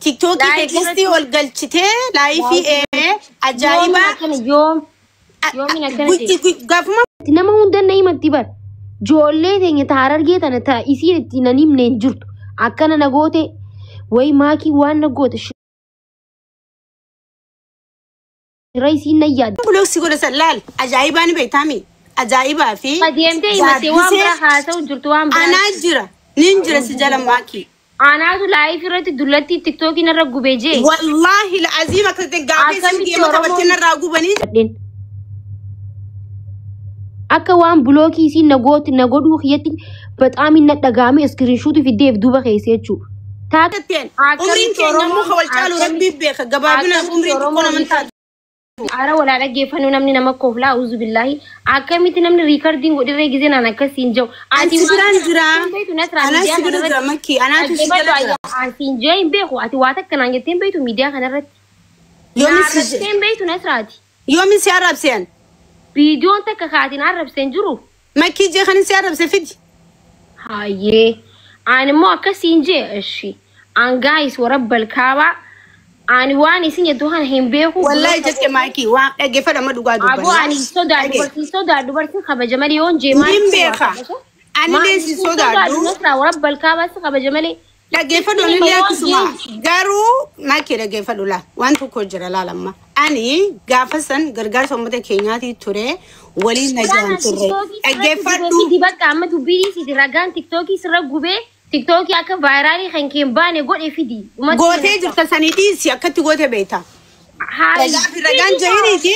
Tiktookii Live keessatti irratti ol galchitee laayifii yoom ajaa'ibaa akkana yoom yoomiin akkana ta'e. gaafuma Nama hunda na himatti bar. Ijoollee teenya ta harargee tana ta isiin itti nan himne hin jirtu. Akkana na goote wayi maakii waan na goote shira isiin na yaadde. Block si godha san laal ajaa'ibaa ni beektaami. Ajaa'ibaa fi Adeemtee himattee waan gaaddisee biraa haasa'u jirtu waan biraa. anaa jira nin jira si jala maakii. Anaatu live irratti dullatti tiktookiin irra gubee jee. Wallaahi la'aziim akka ta'e gaafa isin Akkamitti geema taphattee Oromoon narraa gubanii jedheen. Akka waan blockii isiin na goote na godhuu kiyyatti baxaam hin dhagahame screenshotii fiddeef duuba keessa jechuudha. Taa jetteen umriin akkamitti keenya immoo Oromoon ka wal caalu akkamitti rabbii beeka gabaabinaan akkamitti umriin xiqqoo Oromoon naman taatu. Ara walaa dhaggeeffannoo namni nama kooflaa uzu billaahi akkamitti namni riikardiin godhirree gizee naan akkasiin jiru. Ansi Ati waan biraan jira. hin beektu Nasraa Anaa miidiyaa si bira jira kanarratti makkii anaatu si dhaggeeffadhu jala jira. asiin jee hin beeku ati waa takka naan jettee hin beektu miidiyaa kanarratti. Yoomin si Naarrabsee hin beektu Nasraati. yoomin si arrabseen Viidiyoon takka kaatiin arrabseen jiru. makkii jee kanin si arrabse fidi. Hayyee. Ani immoo akkasiin jee ishi. An gaayis warabbal kaabaa. Ani waan isin jettu kana hin beeku. Wallaahi jettee maakii waan dhaggeeffadha amma dhugaa Aboo dubbanna. ani sodaadhu Dhagge. dubartiin sodaadhu dubartiin kabaja malee yoon jee Nin maaliif beeka. Anillee si sodaadhu. Nasraa warabbal kaabaa si kabaja malee. Dhaggeeffadhu Sitti anillee hima yoon akkasuma. jee. Garuu maakii dhaggeeffadhu laa waan tokko jira laalamma. Ani gaafa san gargaarsa uummata keenyaatii ture waliin na jiran Ragaan turre. tiktookii sirra gubee Dhaggeeffadhu. fidi bakka amma dubbii dhiisiti ragaan tiktookii sirra gubee tiktookii akka vaayiraalii kan kee hin baane godhe fidi. Dhumatti Gootee jirta sanii dhiisi akkatti goote beekta. Hayi Ragaa fi ragaan fidi kaa. jahiniiti.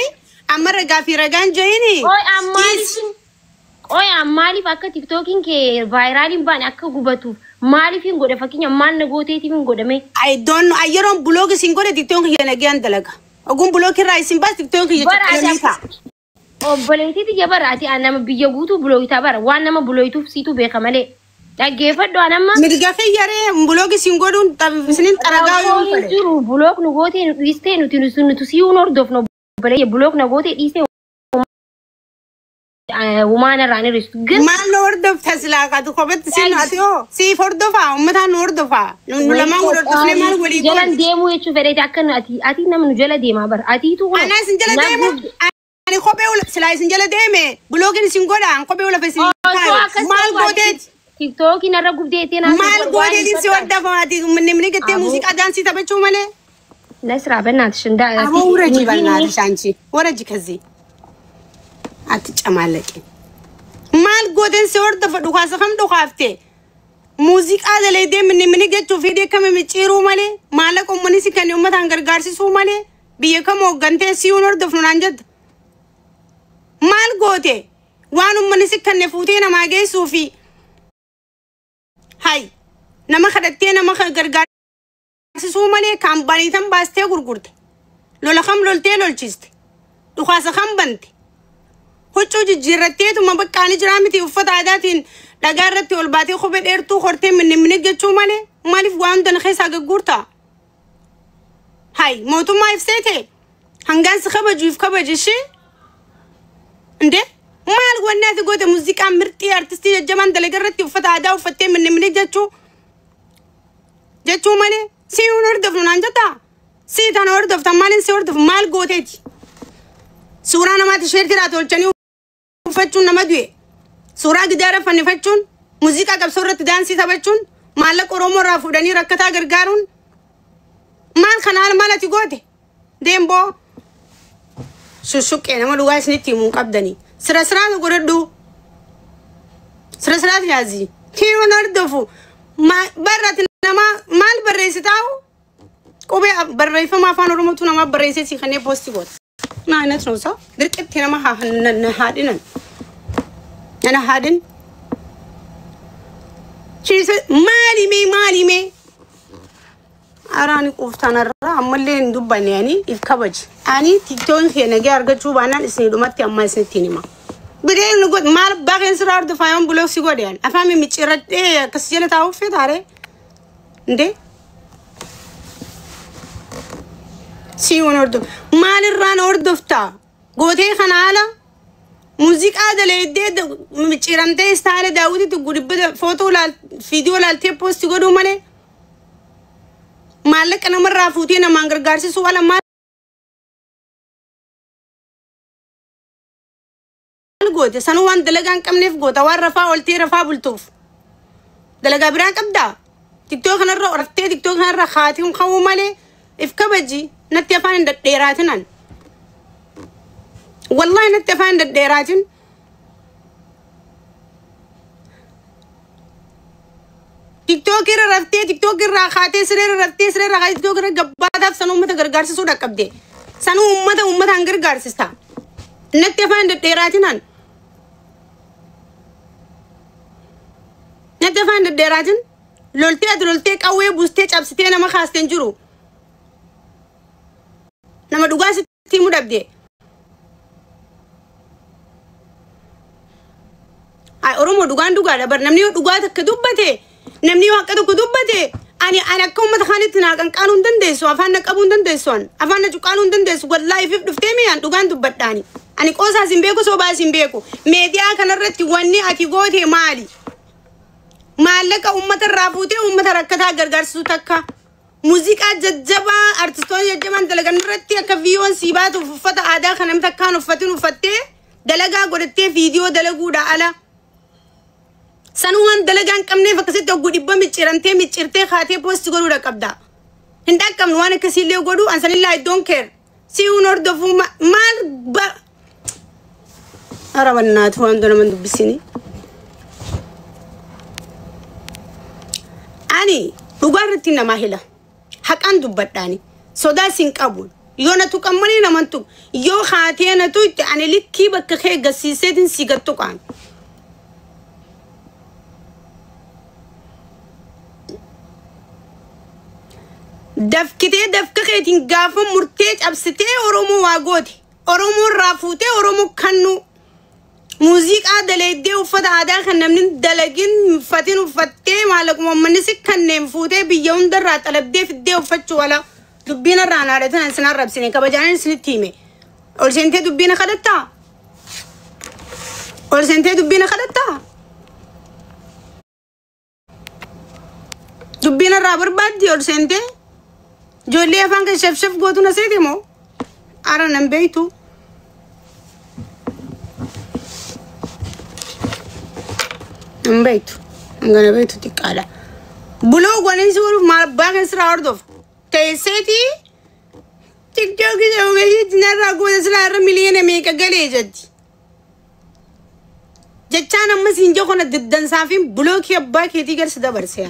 Amma ragaa fi ragaan jahini. Qoy Dhiisi. maaliif qoy maaliif akka tiktookiin kee vaayiraaliin hin baane akka gubatuuf maaliif hin godhe fakkeenya maal na gooteetiif hin godhame. I don't know. Yeroon block isin godhe tiktoon kiyya nagayaan dalaga. Oguun block irraa isin baas tiktoon kiyya Bara ati caccabanii ta'a. obboleettii tiyya bara ati an nama biyya guutuu bulooyitaa bara waan nama bulooyituuf siitu beeka malee. Dhaggeeffadhu an amma Mirga kiyyaree block isin godhuun isinin xaragaa rakkoo yoo hin fedhe. jiru block nu gootee nu dhiistee nuti nuti siyuu nu hordofnu obboleeyya block na gootee dhiistee humaan irraa ni ristu. Gin Maal nu hordofta silaa qaatu kophatti sin ati hoo siif hordofaa uummataan nu hordofaa nu lamaan wal hordofnee maal walii jalan goona. deemuu jechuun fedheeti akka nu ati ati nama nu jala deemaa bara atiitu kun Anaa isin jala na deema gubde. ani kophee silaa isin jala deeme blockiin isin godha an kophee lafa isin Osoo kaayu akkas maal ta'u ati gooteeti. tiktookiin irra gubdeettee naa Maal waan hin gooteetiin si fakkaatu. hordofa ati nimni gattee Aboo muuziqaa daansii taphachuu malee. Nasraa በእናትሽ እንዳ Aboo ውረጂ nutiin በእናትሽ አንቺ ወረጂ ከዚህ አትጨማለቂ። Maal gooteen si hordofa dhukaasa kam dhukaafte muuziqaa dalaydee minni minni jechuuf hidhee kama micciiruu malee maallaqa uummanni si kan uummataan gargaarsisuu malee biyya kam hooggantee siyuun hordofnu naan jetta. Maal goote waan uummanni si kanne fuutee namaa geessuu fi hay nama kadhattee nama gargaarsisuu malee kaampaanii tan baastee gurgurte lola kam loltee lolchiste dhukaasa kam bante. Huccuu jijjiirratteetuma baqqaanii jiraa miti uffata aadaatiin dhagaa irratti ol baatee kophee dheertuu hortee minni minni jechuu malee maaliif waan hunda na keessaa gagguurta? Hay mootummaa ibseete hangaan si kabaju if kabaji ishee inde maal wanni ati goote muuziqaa mirxii artistii jajjabaan dalaga irratti uffata aadaa uffattee minni minni jechuu jechuu malee si hin hordofnu naan jettaa? Si tana hordoftan maaliin si hordofu maal gooteeti? Suuraa namaatti sheertiraa tolchanii uffachuun nama du'e. Suuraa gidaara fannifachuun, muuziqaa qabsoo irratti daansii taphachuun, maallaqa Oromoo irraa fuudhanii rakkataa gargaaruun maal kanaan maal ati goote? Deemboo shushuqqee nama dhugaa isinitti himuu hin qabdanii. Sira siraata godhadhu. Sira siraata yaazii. Hiyoon hordofu. Barraati nama maal barreessitaa'u? Qubee barreeffama afaan Oromootu nama barreessee si kanneen poostii goota. Naa inni tunuusa dirqitti nama haadhinan. Nana haadhin. Maali mee maali mee? Araani quuftanarraa ammallee hin dubbanne ani if kabaji. Ani tiktoon kee nagee argachuu baannaan isin dhumatti amma isinitti hima. Bidee nu godhe maal abbaa keen sirraa hordofaa yoon block si godhe ani afaan mimicciirradhee akkas jala taa'uuf feetaaree. Indee si waan hordof maalirraan hordoftaa gootee kana haala muuziqaa daleeddee micciiramtee istaayila daawwititti gudibbata footoo laal viidiyoo laaltee poosti godhuu malee. Maallaqa namarraa fuutee namaan gargaarsisuu ala maal goote? Sanuu waan dalagaa hin qabneef goota, waan rafaa ooltee rafaa bultuuf. Dalagaa biraa qabdaa? Tiktoo kanarra raftee tiktoo kanarra haatiin ka'uu malee if kabaji, natti afaan hin dhedheeraatinan. Wallahi natti afaan hin dhedheeraatin. Tiktook irra raftee tiktook irraa kaatee siree irra raftee siree irraa kaatee tiktook irra gabbaataaf sanuu uummata gargaarsisuu dhaqqabde. Sanuu uummata uummataan gargaarsista. Natti afaan hin dhedheeraatinan. Natti afaan hin dhedheeraatin. Loltee ati loltee qawwee buustee cabsitee nama kaastee hin jiru. Nama dhugaa sitti himuu dhabde. Ay, Oromoo, dhugaan dhugaadha bar. Namni yoo dhugaa takka dubbate, namni yoo haqa tokko dubbate, ani akka uummata kaanitti naa qanqaanuu hin dandeessu, afaan na qabuu hin dandeessu, an afaan na cuqqaaluu hin dandeessu. Wallaahi ifif dhuftee miyaan dhugaan dubbadhaani. Ani qoosaas hin beeku, sobaas hin beeku. Meediyaa kanarratti wanni ati goote maali? Maallaqa uummata irraa fuutee uummata rakkataa gargaarsisu takka. Muuziqaa jajjabaa artistoonni jajjabaan dalagan irratti akka viiyoon sii baatuuf uffata aadaa kan namni takkaan uffatin uffattee dalagaa godhattee viidiyoo dalaguudha ala. Sanuu waan dalagaa hin qabneef akkasitti ogguu dhibba micciramtee miccirtee kaatee post godhuudha qabda. Hin dhaqqabnu waan akkasiillee godhu, an sanillaa I don't care. Si hun hordofuu maal ba. Ara bannaatu waan nama hin dubbisini. Ani dhugaa irratti namaa hila. Haqaan dubbadhaani. Sodaas hin qabu. Yoo na tuqan malee naman tuqu. Yoo haatee na tuqxe, ani likkii bakka kee gasiiseetiin si gad tuqaan. Dafkitee dafka keetiin gaafa murtee cabsitee Oromoo waa goote. Oromoo irraa fuutee Oromoo kannu. Muuziqaa dalaydee uffata aadaa kan namni dalagin uffatin uffattee maallaquma uummanni si kanneen fuutee biyya hundarraa xalabdee fiddee uffachuu ala dubbiin irraa naadhatan isin arrabsine, kabajaan isinitti hime. Ol seentee dubbiin kadhattaa? Ol seentee dubbiin kadhattaa? Dubbiin irraa barbaaddi ol seentee? Ijoollee afaan kan shafshaf gootu na seeti moo? Ara nan beeytu. Hin beektu. Hangana beektu xiqqaadha. Buloo gwaniin si godhuuf maal abbaa kan siraa hordofu. Teesseetii tiktookii ogeessi narraa goota silaa irra miliyoona meeqa galee jetti. Jechaan amma siin jiru kana diddansaa fi bulookii abbaa keetii garsi dabarse.